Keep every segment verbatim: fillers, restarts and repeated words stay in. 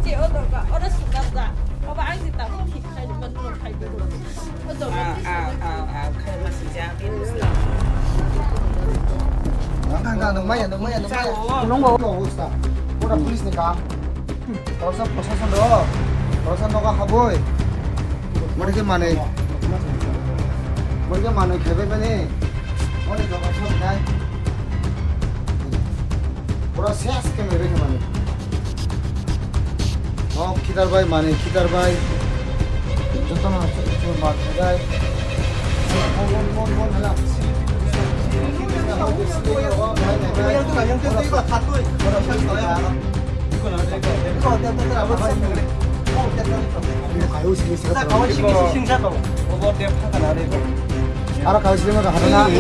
Che o doga, oro sukar da. Oba ang si tamo ki khai man no khai do. O doga. Ah, ah, ah, ah, khai ma si ja, bin musla. Ang kang kang nung maya, nung maya, nung maya. Nung bo. Ko hosta. Pura police ni kam. Tawsa prosason do. Prosason do ka haboi. Mori ke mane. Mori ke mane khebe mane. Mori doga sab nai. Pura ses ke mere ke mane. Oh, khitar bai, mane khitar bai. Joto no chor ma bai. Mon, mon, mon, mon, hala. Aro kau sini mah kahana.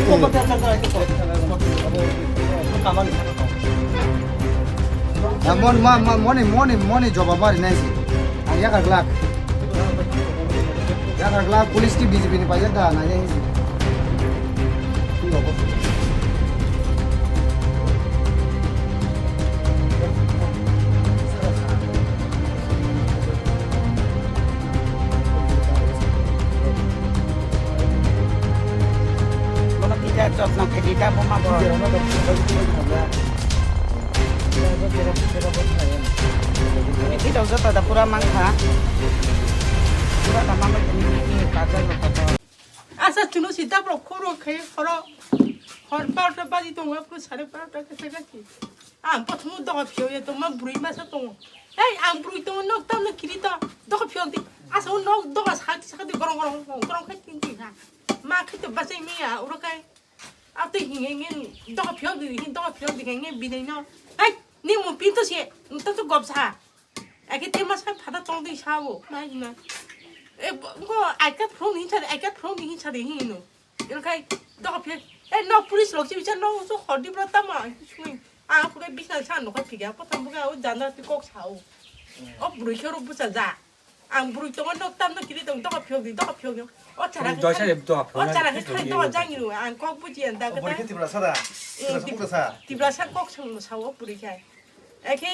Ya, mon, ma, ma, moni, moni, moni joba mari nai si. Ang yakar glak. Yakar glak police ki B J P ni pajak da na ya. Bono kisa jotno khe di ta buma bo. Ni video joto da pura mankha. Pura da mamai ni ni kajai no kajai. Asa chunu si dabrok khoro khai horo. Hor barota baji tongo, phuru sare barota khe se gasi. Ang prothom doga phiyok ya tongma bwrwi masa tongo. Hei, ang bwrwi tongo, nok tamno kiri to. Doga phiyok di. Asa o nok doga sakti sakti gorong gorong gorong khai tin tin ha. Ma khai to bachai mi ya, uro khai. Ate hinge nge doga phiyok di, hin doga phiyok di nge binai no. Hei, ni mo pinto se, to to gop sa. Ake te mas khai phata tong di sa o. Mai ma. E bo, bo, I got from inside, I got from inside hin no. Ilkhai, doga phiyok. E, no, police lok si bichar no, so hor di bro tamo, sui. A, pura bisna sa no khai phikya, po tam buka, o jana ti kok sa o. O bwrwi khe ro busa ja. Ang bwrwi tongo, nok tam no kiri tong, doga phiyok di, doga phiyok di. O chara Ang khe doisa khai, de doga o phiyok chara na khe khai phiyok doga di. Jangi ro, ang kok buji an da O bwrwi khe kata. Tiprasa da? Eh, Tiprasa Tip-, kok da sa? Tiprasa kok sa no sa o bwrwi khai. Ekhe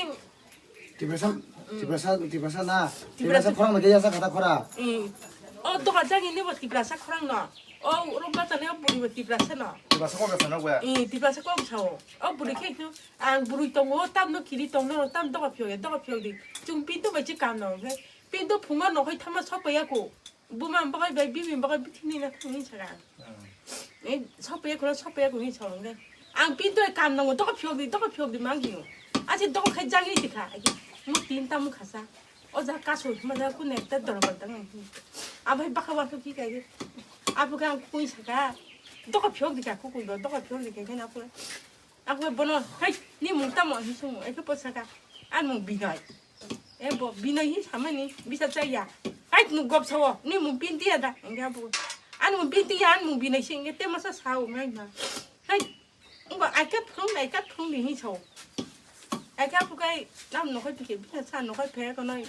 Tiprasa, Tiprasa, Tiprasa na. Tiprasa. Tiprasa khorang ma jaya sa kata khora. Mm. O doga jagi ni bo Tiprasa khorang no. O rumba tane o buri bo Tiprasa no. Tiprasa kok sa no gwa. Mm, Tiprasa kok sa o. O buri khe tu ang buri tongo, tam no kiri tongo, tam doga phiyok ya, doga phiyok di. Chung pinto bai chi kam no. Pinto phunga no hoi thama sopaya ko. Buma bagai bai bimi bagai bithini na thangni saka. Eh, sopaya kulo sopaya kuni song de. Ang pinto e kam nango, doko phiyok di, doko phiyok di mang hiyo. Achi doko khai jangni tikha. Mo tin tamu khasa. O ja kaso ma ja kun ekta dorbar dang. Abai baka baka ki kai. Abu kang kui saka. Doko phiyok di ka ku kui do, doko phiyok di ka na ku. Ako bono, hai, ni mung tamo hi sumo, eke po saka. An mung binai. E bo, binai hi samani, bisa chaya. Hai, nu gop sawo, ni mung pin dia da, engga bo. An mung pin dia, an mung binai sing, te masa sao ngai na. Hai, ngo aika thung, aika thung ni hi sao. Aika po kai, nam no kai pike, bisa sa no kai phe ko nai.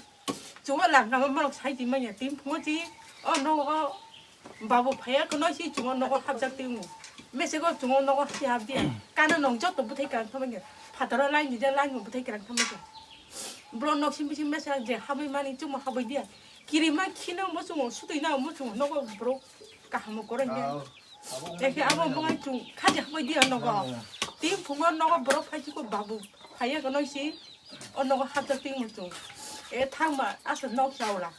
Chungo lang kama manok sai di manya, tim phungo chi, o no o, Babu phaiya kono si chungo nogo hapjak twi mu. Mesego chungo nogo hapdi hapdi. Kana nong joto bwthai kwrang thangma khe. Phataro line dija line bo bwthai kwrang thangma khe. Bro nok sim bising mesa je habwi mani chungo habwi dia. Kirima khina mo chungo sutwi na mo chungo nogo bro kahamo koroi ne. Ekhe abo mo chung khaji habwi dia nogo. Ti phungo nogo bro phai chuko babu. Phaiya kono si o nogo hapjak twi mu chung. E thangma asa nok chaula.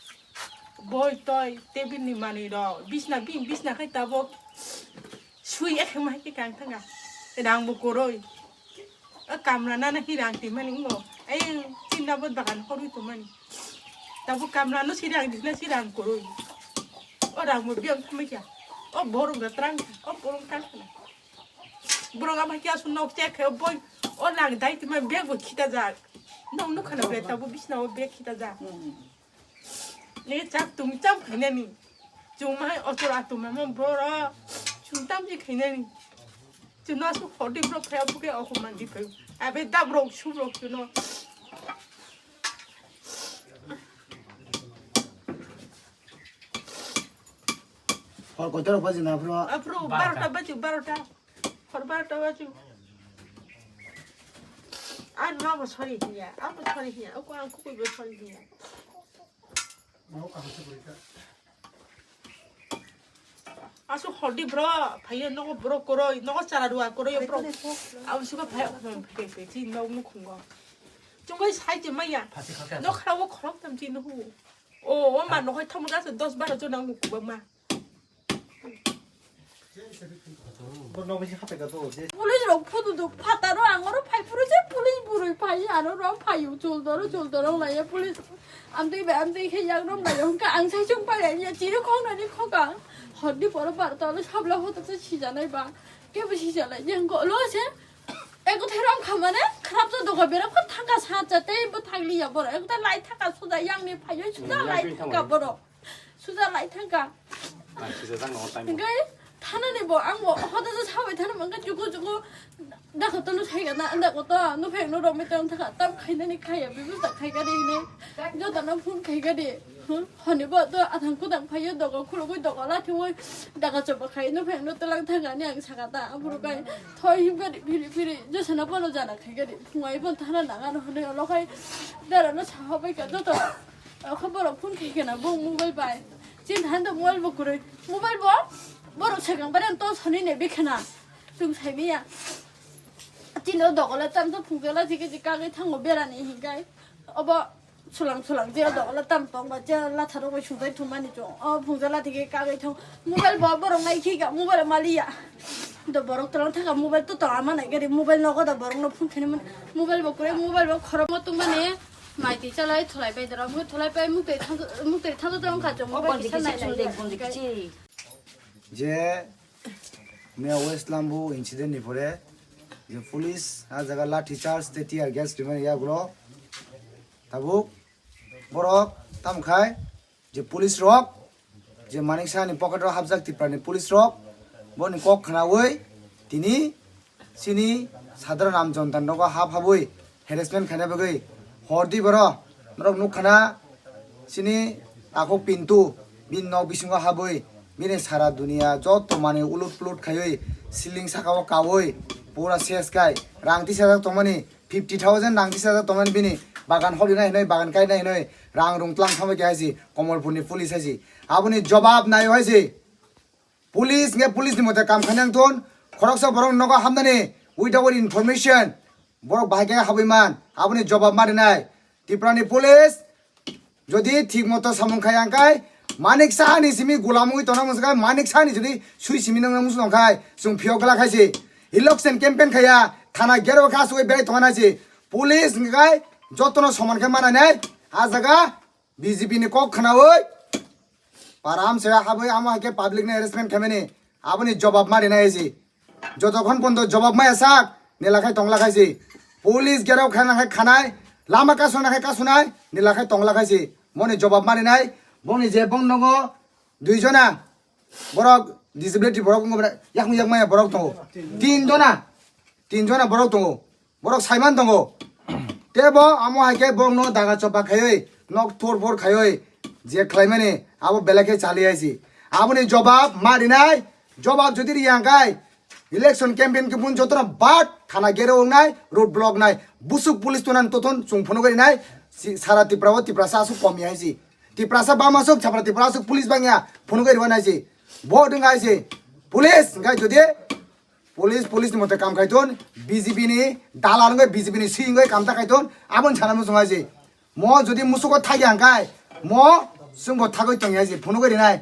Boi toi, tebil ni manwi rok, bisna bini bisna khai tabok sui ekhe ma hai khe kang thanga. Rang bo koroi. O kamra nana hi rang twi mani ngo. Ayang tinna bo bagan horwi tong mani. Tabok kamra no si rang disna si rang koroi. O rang bo biyang thamai kya. O borok da trang, o borok tang khana. Borok ama kya su nok chek khe boi. O rang dai twi mani bag bo khita jak. Nok nuk khana bre tabok bisna o bag khita jak. Ni chak tum cham khainani. Chung mai otor atum ma boro. Chung tam ji khainani. Chung na su khodi bro phai apu ke aku man di phai. Abe dab rok su rok chuno. Hor kotor baji na bro. Apro barota baji barota. Hor barota baji. Ang abo sorry hiya, abo sorry hiya, ako ang kukuibo sorry hiya. Asu hordi bro, phaiya nogo bro koroi, nogo chara dua koroi bro. Abo suka phaiya phaiya phaiya phaiya chi nog nukhungo. Chungai sai te maya. Nok khara wo khorok tam chi nuhu. O, o ma nohoi thamu gasa dos baro jona ngu kubama. Police rok photo do phataro ang oro phai phuru se police burui phai ano ro phai u chul doro chul doro laiya police amtwi bai amtwi khe yak rom laiya hwnka ang sai chung pai ya chiri khong nani khoka hordi poro bar to sabla hoto se sijanai ba kebo sijalai jeng ko lo se eko thai rom khamane kharap to doga bera kho thangka sa cha tei bo thangli ya boro eko thai lai thangka suda yang ni phai u suda lai thangka boro. Suja lai thangka. Nai suja jang no time. Hingke thanani bo ang bo hoda ja sabai thana mangka juku juku. Dakha to no sai gana anda ko to no phek no romoi tong thaka tam khainani khaya bibu ta khai gari ne. Joto no phone khai gari. Honi bo to athang kudang phayo dogo khulugui dogo la thiwi. Dakha choba khai no phek no telang thangani ang saka ta aburu kai. Thoi him gari phiri phiri josana bono jana khai gari. Phungai bon thana nangano hone olo khai. Dara no saha bai ka joto. Ako borok phone khai khena bo mobile bai. Chin han do mobile bo kwrwi. Mobile bo borok swkang bai to soni ne bikhena. Chwng sai miya. Chini o dogola tam to phungjala thike je kagwi thango berani hinkai. Obo sulang sulang je dogola tam tong ba je latha rok bai sungtai thumani chong. O phungjala thike kagwi thang. Mobile bo borok nai khika mobile maliya. Do borok tong thaka mobile to tong ama nai gari mobile nogo da borok no phone khani mani. Mobile bo kwrwi mobile bo khorok mo tong mani. Mai twi chalai thulai pai doro, mui thulai pai muktwi thang-, muktwi thangsa tong kha chwng O mobile bonji kisa kichi nai chwng nai de, ya. Bonji kichi. Je mea West Lambu incident ni pore je police a jaga lathi charge tei tear gas rimani yagulo tabuk borok tamo khai je police rok je Manik Saha ni pocket o hapjak Tripura ni police rok boni kok khnaui tini chini sadharan am jonta nogo hap habui harassment khaina bagwi hordi boro norok nuk khana chini takhuk Pintu bini nok bisingo habui bini sara dunia joto manwi ulut pulut khaiwi siling saka o kaui pura ses kai rang tisajak tongmani fifty thousand rang tisajak tongmani bini bagan holi nai hinoi bagan kai nai hinoi rang rung tlang thangbai khe hai si Komolpur ni police hai si aboni jobab nai hai si. Police nge police ni mote kam khainang thun. Khoroksa borok nogo hamnani without information. Borok bahai khe habwi man. Aboni jobab ma rinai. Tripura ni police jodi thik moto samung khai ang kai Manik Saha ni simi gulam wi tongna mung kai Manik Saha ni jodi sui simi nang mung kai chwng phiyok gla khai si. Election campaign khaya thana gero kha sui berai tongna si. Police ngai jotono soman khe manai nai. A jaga B J P ni kok khnaui param se habui amo hai khe public ni harassment khaimani aboni jobab ma rinai si. Jotokhon pondo jobab maya sak nila khai tongla khai si. Police gerao khai na khai khanai lama kasuna khai kasunai nila khai tongla khai si. Moni jobab ma rinai boni je bong nogo dui jona borok disability borok wngkha yakung yak maya borok tongo tin jona tin jona borok tongo. Borok saiman tongo. Tebo amo hai khe borokno daga chopa khaiwi nok thor phor khaiwi je khlaimani abo belai khe chali hai si. Aboni jobab ma rinai, jobab jodi riya hwnkhe election campaign khe bun jotono bak thana gere wngnai, road block nai, busuk police tonan tothon chwng phunugwi rinai, si sara Tripura o Tiprasa aswk kom ya hai si. Tiprasa bam aswk, sara Tripura aswk police bangya phunugwi rw nai si. Vote wng hai si. Police hwnkhe jodi Police, police ni mote kam khai ton, B J P ni dalar wngwi, B J P ni swi wngwi kam ta khai ton, aboni sana muchung hai se. Mo jodi musugo thagya hwnkhe, mo chwngbo thagwi tongya se, phunugwi rinai.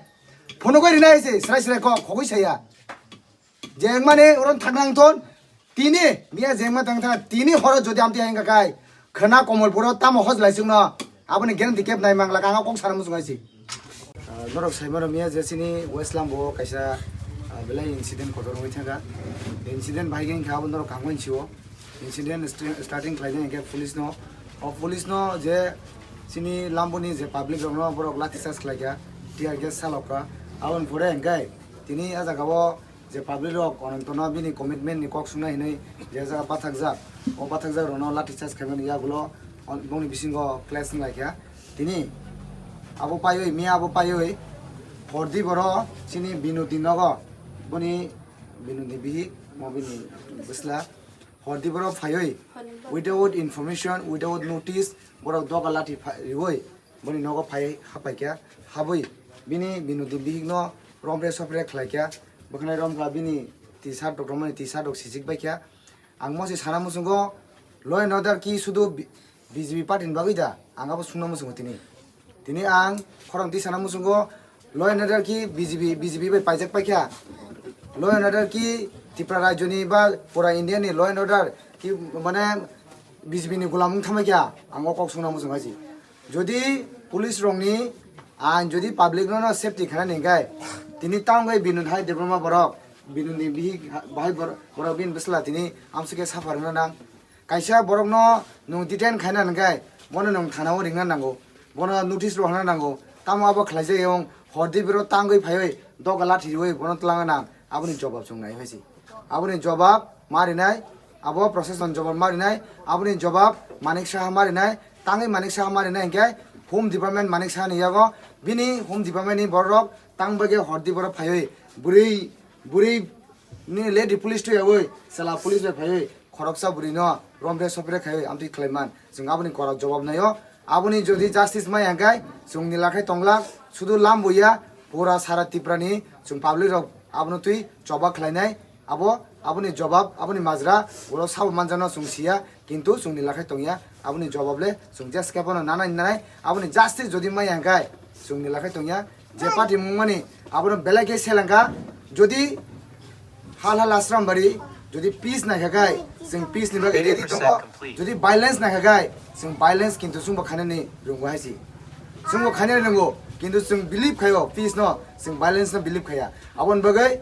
Phunugwi rinai se, srai srai kok, khogwi saya. Je wngmani oron thaknang ton, tini, miya je wngma tang thang, tini horo jodi amtwi hai wngkha khai, khwna Komolpuro tamo hojlai chwngno, aboni guarantee keb nai mangla, ang kok sana muchung hai se. Ah, norok sai mano miya je chini West Lambo o kaisa, ah, belai incident kotor wngwi thangkha. Incident bahai khe wngkha abo norok kaham khe sio. Incident st-, starting khlaina hwnkhe police no. O police no je chini Lambo ni je public rok no borok lathi charge khlaikha, tear gas salokha. Aboni pore hwnkhe tini a jaga o je public rok Ananto no bini commitment ni kok swngnai hinwi je jaga pathakjak, o pathakjak rok no lathi charge khaimani yagulo on-, bongni bisingo clash wnglaikha. Tini abo paiwi, miya abo paiwi, hordi boro chini Binudi nogo, boni Binudi bihik, mo bini bwsla. Hordi borok phaiwi without information, without notice, borok doga lathi pha-, riwi boni nogo phai hapaikha, habwi bini Binodi bihikno romre sopre khlaikha, bwkhanai romkha bini tisa rok romani tisa rok sijik baikha. Ang mosi sana muchungo law and order ki sudu B-, B J P party ni bagwi da, ang abo sungna muchungo tini. Tini ang khorang twi sana muchungo law and order ki B J P, B J P bai paijak paikha. Law and order ki Tripura rajyo ni ba pura India ni law and order ki mane B J P ni gulam wng thangbaikha, ang o kok sungna muchungo hai si. Jodi police rokni ain jodi public no safety khaina hingkhai, tini tamo khe Binod hai Debbarma borok, Binod ni bihik ha-, bahai bor-, borok bini bwsla tini amsike suffer wngna nang. Kaisa borokno nwng detain khaina hingkhai, bono nwng thana o ringna nango, bono notice rohorna nango. Tamo abo khlaijak eyong, hordi biro tangwi phaiwi doga lathi riwi bono twlangna nang, aboni jobab chwng nai hai si. Aboni jobab ma rinai, abo procession jobab ma rinai, aboni jobab Manik Saha ma rinai, tangwi Manik Saha ma rinai hingkhe Home Department Manik Saha ni yago bini Home Department ni borok tang bagwi hordi borok phaiwi bwrwi, bwrwi ni lady police tuyawi chwla police bai phaiwi khoroksa bwrwi no romre sopre khaiwi amtwi khlaiman chwng aboni korak jobab naio. Aboni jodi justice maya hingkhe chwng ni lakhai tonglak, sudu lam buya, pura sara Tripura ni chwng public rok abono twi choba khlainai. Abo, aboni jobab, aboni majra, ulo sabo manjano chwng siya, kintu chwng ni lakhai tongya, aboni jobab le chwng je skepano nanai nanai, aboni justice jodi maya hingkhe chwng ni lakhai tongya, je party mungmani, abono belai khe selengkha, jodi hal hal Asrambari, jodi peace naikha khai, chwng peace ni bagwi ready tongo, jodi violence naikha khai, chwng violence kintu chwngbo khainani rwngo hai si. Chwngbo khainani rwngo, kintu chwng believe khaio peace no, chwng violence no believe khaiya. Aboni bagwi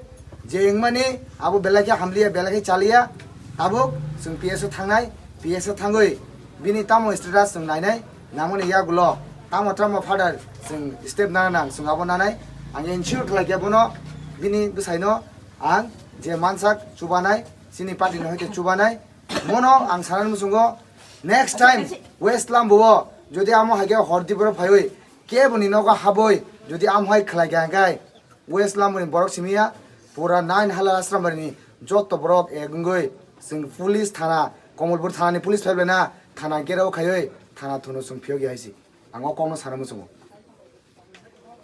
je wngmani abo belai khe hamliya, belai khe chaliya, tabuk chwng P S o thangnai, P S o thangwi bini tamo status chwng nainai, nangmani yagulo tamo tamo further chwng step nana nang, chwng abo nanai. Ang ensure khlaikha bono, bini bwsaino ang je mansak chubanai, chini party no hai khe chubanai, bono ang sanani muchungo next time West Lambo o jodi amo hai khe hordi borok phaiwi kebo ni nogo habwi jodi amo hai khlaikha hingkhe West Lamoni borok simiya, pura nine hala Asrambari ni joto borok ek wngwi chwng police thana, Komolpur thana ni police phaiblai na, thana gherao khaiwi thana thuno chwng phiyok ya hai si. Ang o kokno sana muchungo.